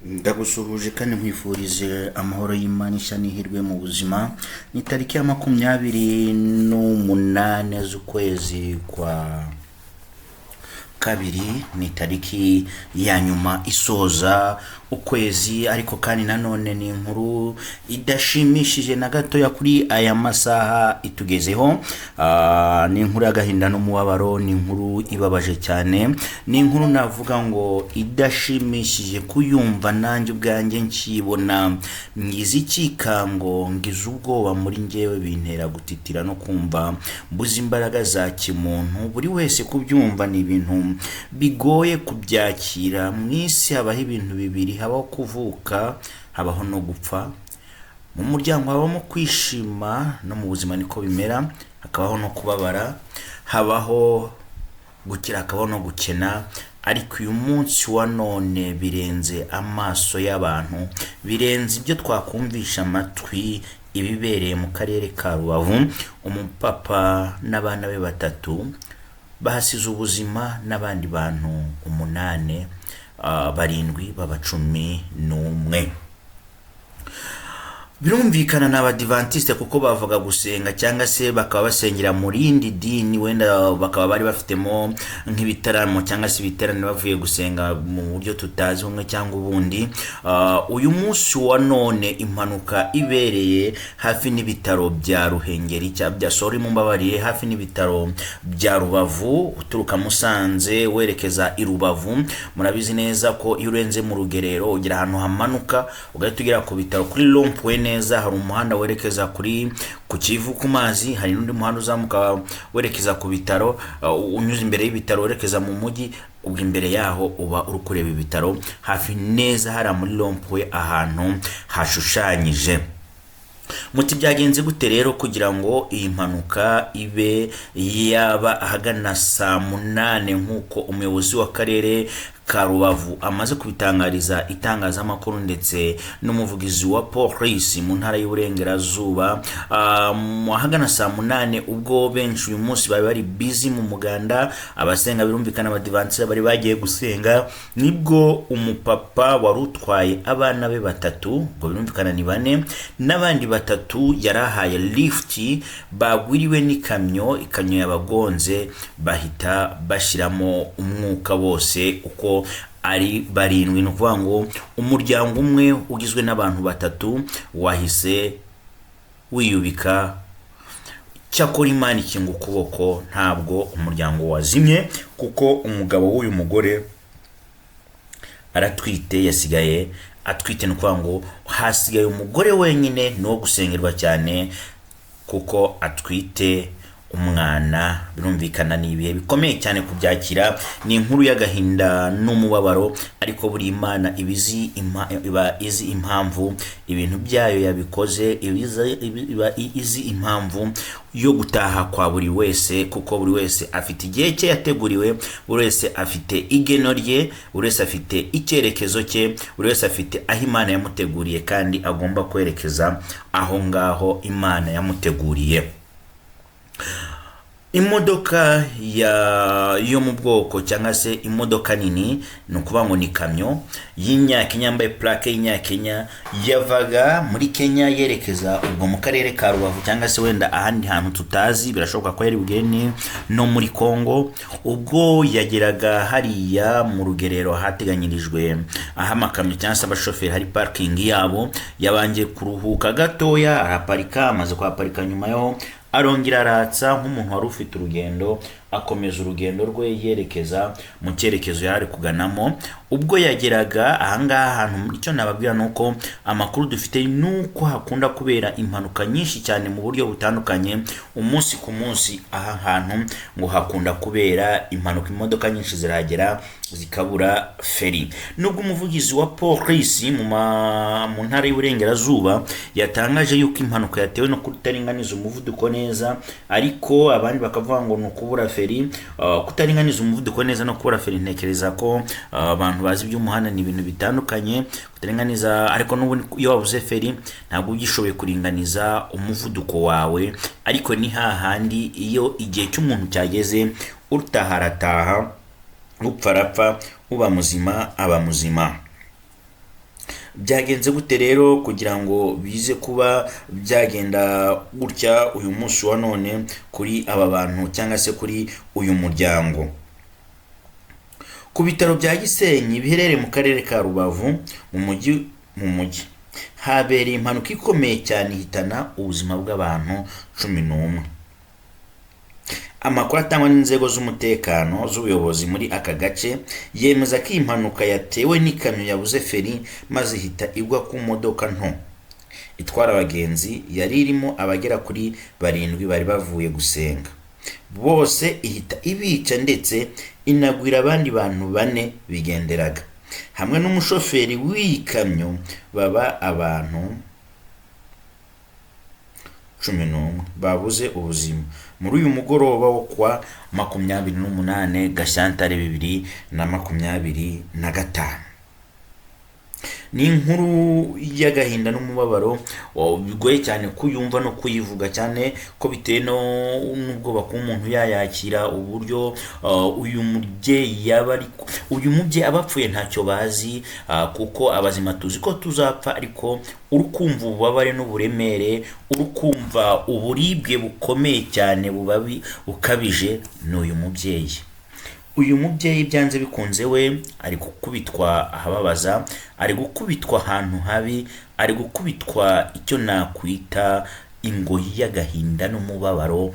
Ndagusuhuje kandi nkwifurije amahoro y'Imana ishya n'ihirwe mu buzima. Ni tariki ya 28 z'ukwezi kwa kabiri, ni tariki ya nyuma isoza ukwezi, ariko kandi nanone ni inkuru idashimishije na gatoya kuri aya masaha itugezeho. Ni inkuru y'agahinda n'umubabaro, ni inkuru ibabaje cyane, ni inkuru navuga ngo idashimishije kuyumva. Nanjye ubwanjye nkibona ngize ikikango, ngize ubwoba muri njyewe, bintera gutitira no kumva mbuze imbaraga za kimuntu. Buri wese kubyumva ni ibintu bigoye kubyakira. Mu isi habaho ibintu bibiri: habaho kuvuka, habaho no gupfa. Mu muryango habamo kwishima, no mu buzima niko bimera, hakabaho no kubabara, habaho gukira, hakabaho no gukena. Ariko uyu munsi wa none birenze amaso y'abantu, birenze ibyo twakumvisha amatwi, ibibereye mu karere ka Rubavu. Umupapa n'abana be batatu bahasize ubuzima n'abandi bantu umunani, barindwi baba 11. Birumvikana ni Abadivantisite, kuko bavuga gusenga cyangwa se bakaba basengera mu rindi dini, wenda bakaba bari bafitemo nk'ibitaramo cyangwa se ibiterane bavuye gusenga mu buryo tutazi bumwe cyangwa ubundi. Uyu munsi wa none impanuka ibereye hafi n'ibitaro bya Ruhengeri bya, sorry, mumbabarire, hafi n'ibitaro bya Rubavu, uturuka Musanze werekeza i Rubavu. Murabizi neza ko iyo urenze mu Rugerero ugera ahantu hamanuka ugahita ugera ku bitaro kuri rond-point neza. Hari umuhanda werekeza kuri ku Kivu ku mazi, hari n'undi muhanda uzamuka werekeza ku bitaro, unyuze imbere y'ibitaro werekeza mu mujyi. Ubwo imbere yaho uba uri kureba ibitaro hafi neza hariya muri rond-point ahantu hashushanyije. Muti byagenze gute rero kugira ngo iyi mpanuka ibe yaba ahagana saa 8, nk'uko umuyobozi w'akarere ka Rubavu amaze kubitangariza itangazamakuru ndetse n'umuvugizi wa polisi mu ntara y'Uburengerazuba? Ahagana saa 8, ubwo benshi uyu munsi bari bari busy mu muganda, abasenga birumvikana Abadivantisite bari bagiye gusenga, nibwo umupapa wari utwaye abana be batatu, ubwo birumvikana ni bane, n'abandi batatu yari ahaye lifuti, bagwiriwe n'ikamyo. Ikamyo yabagonze bahita bashyiramo umwuka bose uko ari barindwi. Ni ukuvuga ngo umuryango umwe ugizwe n'abantu batatu wahise wiyubika. Cyakora Imana ikinga ukuboko, ntabwo umuryango wazimye, kuko umugabo w'uyu mugore aratwite, yasigaye atwite. Ni ukuvuga ngo hasigaye umugore wenyine, ni uwo gusengerwa cyane kuko atwite umwana. Birumvikana ni ibihe bikomeye cyane kubyakira, ni inkuru y'agahinda n'umubabaro, ariko buri Imana iba izi impamvu ibintu byayo yabikoze, iba izi impamvu yo gutaha kwa buri wese, kuko buri wese afite igihe cye yateguriwe, buri wese afite igeno rye, buri wese afite icyerekezo cye, buri wese afite aho Imana yamuteguriye kandi agomba kwerekeza aho ngaho Imana yamuteguriye. Imodoka ya yo mu bwoko cyangwa se imodoka nini, ni ukuvuga ngo ni kamyo y'Inyakenya yambaye plaque y'Inyakenya, yavaga muri Kenya yerekeza ubwo mu karere ka Rubavu cyangwa se wenda ahandi hantu tutazi, birashoboka ko yari bugende no muri Congo. Ubwo yageraga hariya mu Rugerero hateganyirijwe aho amakamyo cyangwa se abashoferi hari parikingi yabo, yabanje kuruhuka gatoya araparika. Amaze kuhaparika, nyuma yo arongera aratsa nk'umuntu wari ufite urugendo, akomeza urugendo rwe yerekeza mu cyerekezo yari ari kuganamo. Ubwo yageraga ahangaha hantu, icyo nababwira ni uko amakuru dufite ni uko hakunda kubera impanuka nyinshi cyane mu buryo butandukanye umunsi ku munsi. Aha hantu ngo hakunda kubera impanuka, imodoka nyinshi zirahagera zikabura feri. Nubwo umuvugizi wa polisi mu ntara y'Uburengerazuba yatangaje yuko impanuka yatewe no kutaringaniza umuvuduko neza, ariko abandi bakavuga ngo ni ukubura feri. Kutaringaniza umuvuduko neza no kubura feri, ntekereza ko abantu bazi iby'umuhanda, ni ibintu bitandukanye. Kutaringaniza, ariko n'ubundi iyo wabuze feri ntabwo uba ugishoboye kuringaniza umuvuduko wawe. Ariko ni hahandi iyo igihe cy'umuntu cyageze, utaha arataha, upfa arapfa, uba muzima aba muzima. Byagenze gute rero kugira ngo bize kuba byagenda gutya uyu munsi wa none kuri aba bantu cyangwa se kuri uyu muryango? Ku bitaro bya Gisenyi biherereye mu karere ka Rubavu mu mujyi habereye impanuka ikomeye cyane ihitana ubuzima bw'abantu 11. Amakuru atangwa n'inzego z'umutekano z'ubuyobozi muri aka gace yemeza ko iyi mpanuka yatewe n'ikamyo yabuze feri maze ihita igwa ku modoka nto itwara abagenzi yari irimo abagera kuri barindwi bari bavuye gusenga bose, ihita ibica ndetse inagwira abandi bantu bane bigenderaga hamwe n'umushoferi w'iyi kamyo, baba abantu 11 babuze ubuzima muri uyu mugoroba wo kuwa 28 Gashyantare 2025. Ni inkuru y'agahinda n'umubabaro bigoye cyane kuyumva no kuyivuga, cyane ko bitewe n'ubwoba kuba umuntu yayakira, uburyo uyu mubyeyi yaba ari, uyu mubyeyi abapfuye ntacyo bazi, kuko abazima tuzi ko tuzapfa, ariko uri kumva ububabare n'uburemere, uri kumva uburibwe bukomeye cyane bubabi bukabije ni uyu mubyeyi. Uyu mubyeyi byanze bikunze we ari gukubitwa ahababaza, ari gukubitwa ahantu habi, ari gukubitwa icyo nakwita ingoyi y'agahinda n'umubabaro,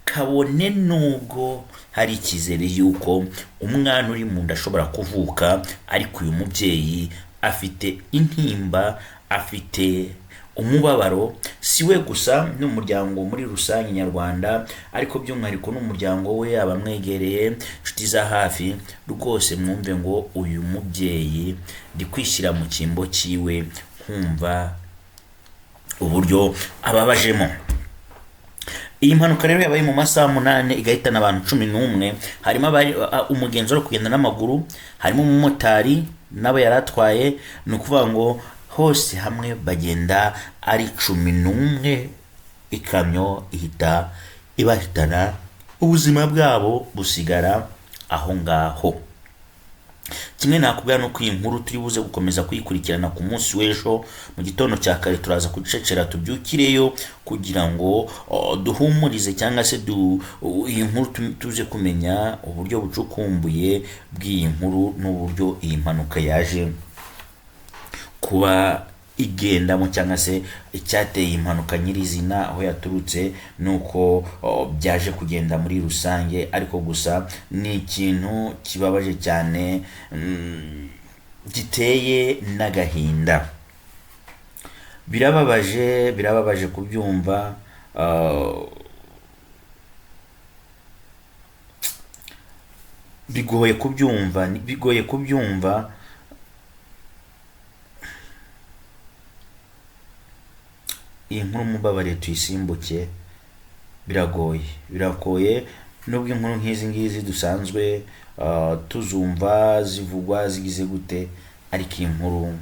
kabone nubwo hari icyizere y'uko umwana uri mu nda ashobora kuvuka, ariko uyu mubyeyi afite intimba, afite umubabaro. Si we gusa, n'umuryango muri rusange nyarwanda, ariko by'umwihariko n'umuryango we, abamwegereye, inshuti za hafi. Rwose mwumve ngo uyu mubyeyi, ndi kwishyira mu cyimbo cyiwe nkumva uburyo ababajemo. Iyi mpanuka rero yabaye mu masaha 8 igahitana abantu 11, harimo umugenzi uri kugenda n'amaguru, harimo umumotari n'abo yari atwaye. Ni ukuvuga ngo hose hamwe bagenda ari 11, ikamyo ihita ibahitana, ubuzima bwabo busigara aho ngaho. Kimwe nakubwira ni uko iyi nkuru turi buze gukomeza kuyikurikirana ku munsi w'ejo mu gitondo cya kare. Turaza gucecera tubyukireyo kugira ngo duhumurize cyangwa se iyi nkuru tuze kumenya uburyo bucukumbuye bw'iyi nkuru n'uburyo iyi mpanuka yaje kuba igendamo, cyangwa se icyateye impanuka nyirizina, aho yaturutse nuko byaje kugenda muri rusange. Ariko gusa ni ikintu kibabaje cyane, giteye n'agahinda. Birababaje, birababaje kubyumva. Bigoye kubyumva, bigoye kubyumva. Iyi nkuru mubabariye tuyisimbuke, biragoye, biragoye. Nubwo inkuru nk'izi ngizi dusanzwe tuzumva zivugwa zigize gute, ariko iyi nkuru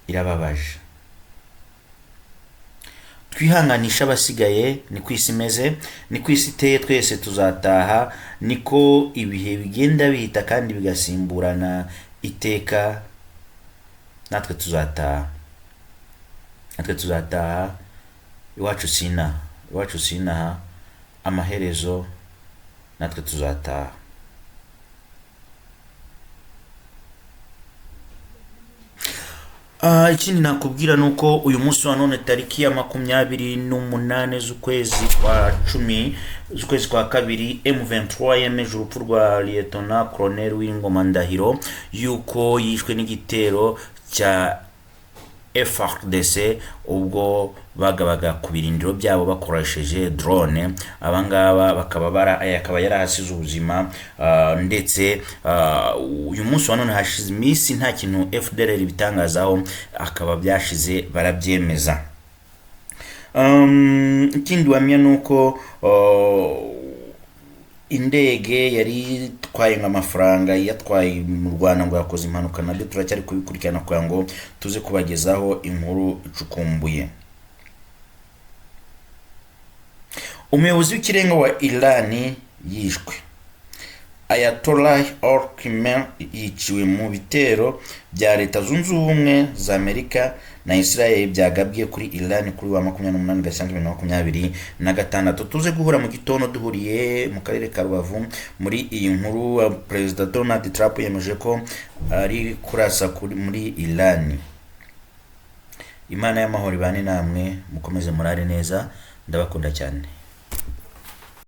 irababaje. Twihanganisha abasigaye. Ni ku isi imeze, ni ku isi iteye, twese tuzataha, niko ibihe bigenda bihita kandi bigasimburana iteka. Natwe tuzataha, natwe tuzataha iwacu sinaha, iwacu sinaha, amaherezo natwe tuzataha. Ikindi nakubwira ni uko uyu munsi wa none, tariki ya 28 z'ukwezi kwa 10, z'ukwezi kwa kabiri, M23 yemeje urupfu rwa Lieutenant Colonel Wingoma Ndahiro, yuko yishwe n'igitero cya FARDC ubwo bagabaga ku birindiro byabo bakoresheje drone. Abangaba bakaba bara akaba yarahasize ubuzima. Ndetse uyu munsi wa none hashize iminsi nta kintu FDLR bitangazaho, akaba byashize barabyemeza. Ikindi wamenya ni uko indege yari itwaye amafaranga yatwaye mu Rwanda ngo yakoze impanuka. Nabyo turacyari kubikurikirana kugira ngo tuze kubagezaho inkuru icukumbuye. Umuyobozi w'ikirenga wa Iran yishwe. Ayatollah Ali Khamenei yiciwe mu bitero bya Leta Zunze Ubumwe za Amerika na Israel byagabwe kuri Iran kuri wa 28 Gashyantare 2026. Tuze guhura mu gitondo duhuriye mu karere ka Rubavu muri iyi nkuru. Perezida Donald Trump yemeje ko ari kurasa muri Iran. Imana y'amahoro ibane namwe, mukomeze murare neza, ndabakunda cyane.